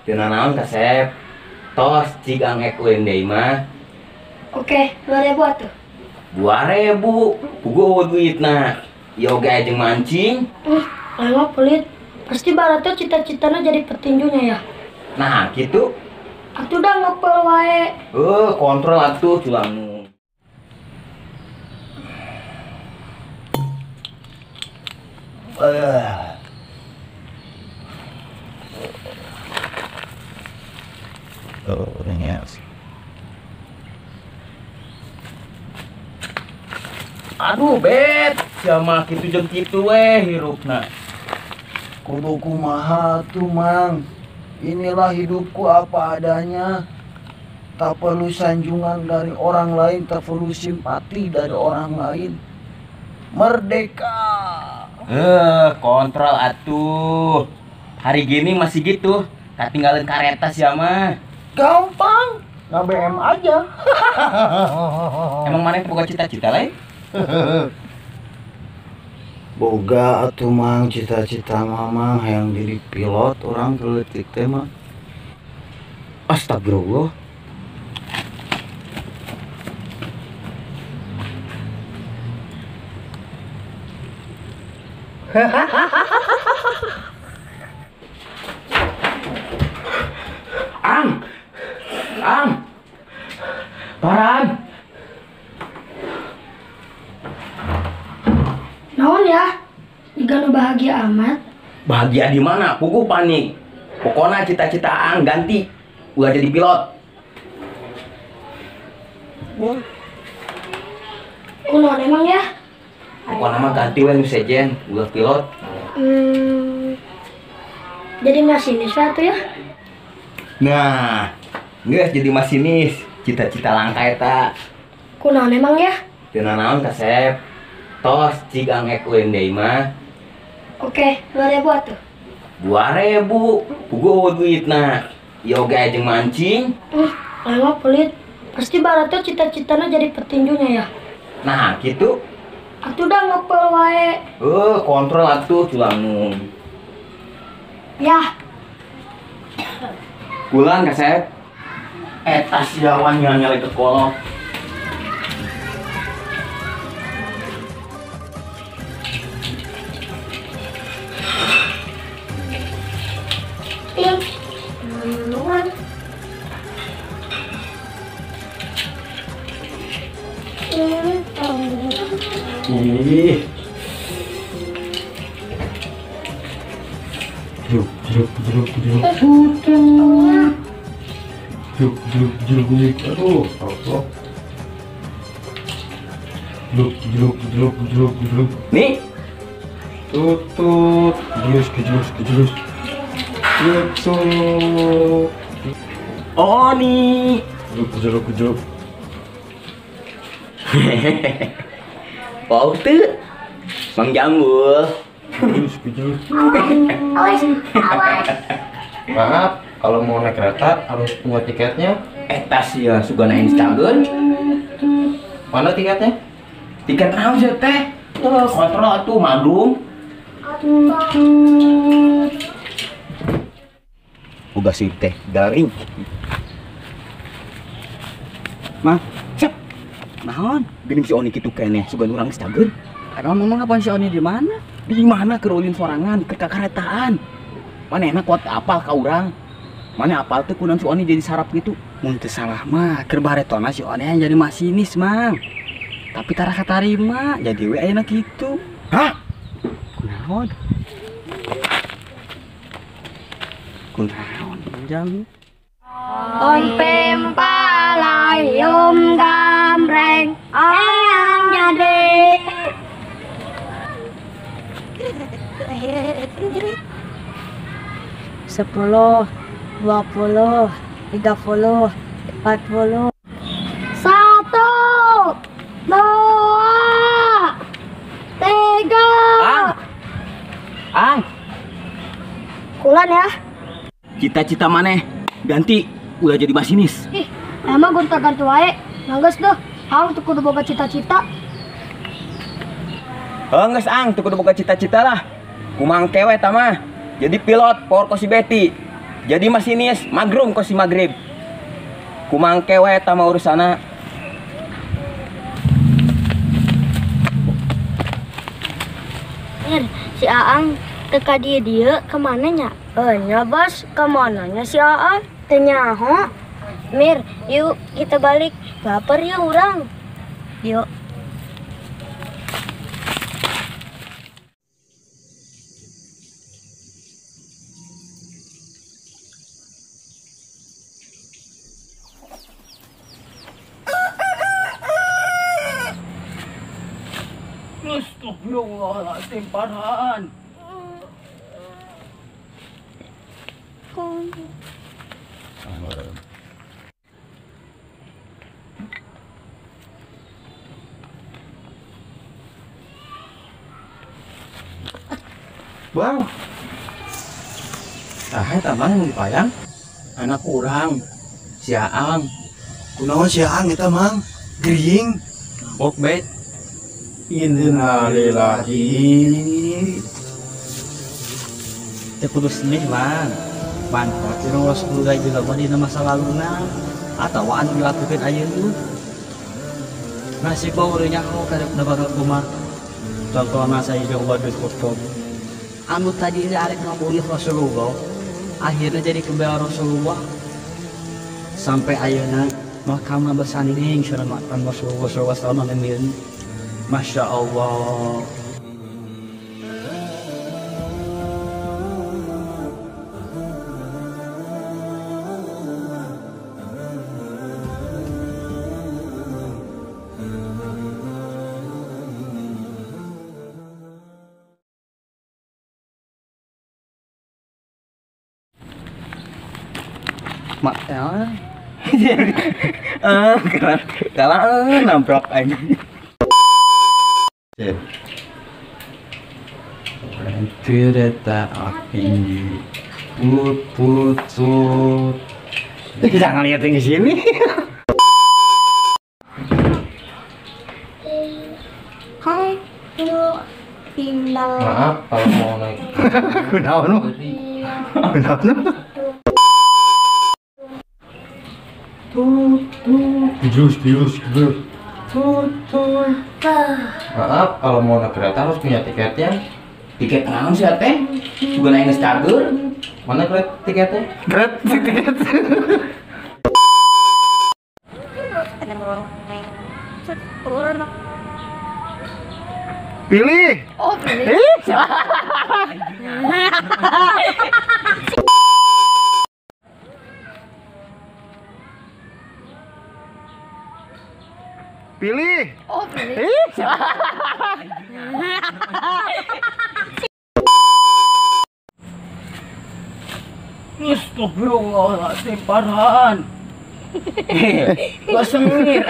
Teu nanaon kasep. Tos cig angek ulin deui mah. Oke, 2000 atuh. 2000. Puguh duitna. Ieu oge jeung mancing. Emang pelit. Pasti barato cita-citana jadi petinjunya ya. Nah, gitu. Atuh dah ngepel wae. Kontrol atuh culangmu. Yes. Aduh, bet, siapa kitu jeung kitu weh hirupna. Kudu kumaha tuh, Mang. Inilah hidupku apa adanya. Tak perlu sanjungan dari orang lain, tak perlu simpati dari orang lain. Merdeka. Kontrol atuh. Hari gini masih gitu. Katinggalan kareta sia mah. Gampang, nge-BM aja. Emang mana boga cita-cita lain? Boga atuh Mang, cita-cita mamang hayang jadi pilot orang keleutik teh mah. Astagfirullah. Ang, ang, paran. Naon ya? Jika nu bahagia amat. Bahagia di mana? Puguh panik. Pokoknya cita-cita ang ganti. Ulah jadi pilot. Wah. Kunaon emang ya? Pokoknya mah ganti we nu sejen, ulah pilot. Jadi masinis atuh ya? Nah, geus jadi masinis. Cita-cita langka eta. Kunaon emang ya? Teu nanaon kasep. Tos cig angek ulin deui mah. Oke, 2000 atuh. 2000. Puguh duitna. Ieu oge jeung mancing. Emang pelit. Pasti barato cita-citana jadi petinjunya ya. Nah, gitu. Atuh dah ngepel wae. Kontrol atuh culangmu. Ya. Pulang kasep. Eta siawan nyala ke kolok. Ih. Jeruk, jeruk, jeruk, jeruk. Jeruk, jeruk, jeruk, jeruk. Aduh, apa? Jeruk, jeruk, jeruk, jeruk, jeruk. Nih. Tutut. Jerus, jerus, jerus. Tutut. Oh, nih. Jeruk, jeruk, jeruk. Wow tuh, Mang Jambul. Awas, awas. Maaf, kalau mau naik kereta harus punya tiketnya. Tas ya sugana Instagram. Mana tiketnya? Tiket naon sih teh? Kontrol atuh madung. Uga sih teh garing. Mah, cep. Naon? Geuning si Oni kitu keneh sugan urang geus cager. Emang ngomong apa si Oni di mana? Di mana keur ulin sorangan keur kakaretaan. Manehna kuat apal ka urang. Mana apal teh kunaon si Oni jadi sarap gitu. Mun teu salah mah keur baretona si Oni yang jadi masinis, Mang. Tapi tara katarima jadi we ayeuna kitu. Hah? Kunaon? Kunaon jang? On pempalayum gambreng ayam jadi. 10, 20, 30, 40. 1, 2, 3. Ang, ang. Kulan ya. Cita-cita maneh ganti ulah jadi masinis. Ih, emang gonta ganti wae. Nangges deh. Ang tuh kudu boga cita-cita. Enggeus ang tuh kudu boga cita-cita lah. Kumang kewe tah mah. Jadi pilot por si Betty. Jadi masinis magrum kok si magrib. Kumangke wae eta mah urusana. Si Aang teka dia dia kemana nya? Nya bos, kemana nya si Aang? Teu nyaho. Mir, yuk kita balik. Baper ya urang. Yuk. Astagfirullahaladzim, Farhan. Bang, ah eta mang dipayang anak urang si Aang. Kunaon si Aang eta mang? Gering. Bok bet. Innalillahi. Teu kudu sedih mang. Manfaat jeung Rasulullah juga dina masa laluna atawa anu dilakukeun ayeuna. Nasib bae nyaho karepna bakal kumaha. Contohna Sayyidina Umar bin Khattab. Anu tadi arek ngabunuh Rasulullah, akhirnya jadi kebela Rasulullah. Sampai ayeuna makamna bersanding sareng makam Rasulullah sallallahu alaihi wasallam. Masya Allah. Mak ya. Kalah nabrak aing. Kereta api put put put. Jangan lihat yang ke sini. Hai, tinggal. Maaf kalau mau naik. Kunaon lu? Kunaon lu? Tut tut. Terus terus terus. Tut tut. Maaf kalau mau naik kereta harus punya tiketnya. Tiket naon sih teh? Juga naik geus cager. Mana kereta tiketnya? Kret tiket. Pilih. Oh, pilih. Pilih. Oh, pilih. Astagfirullahaladzim, Farhan. Gak sengir.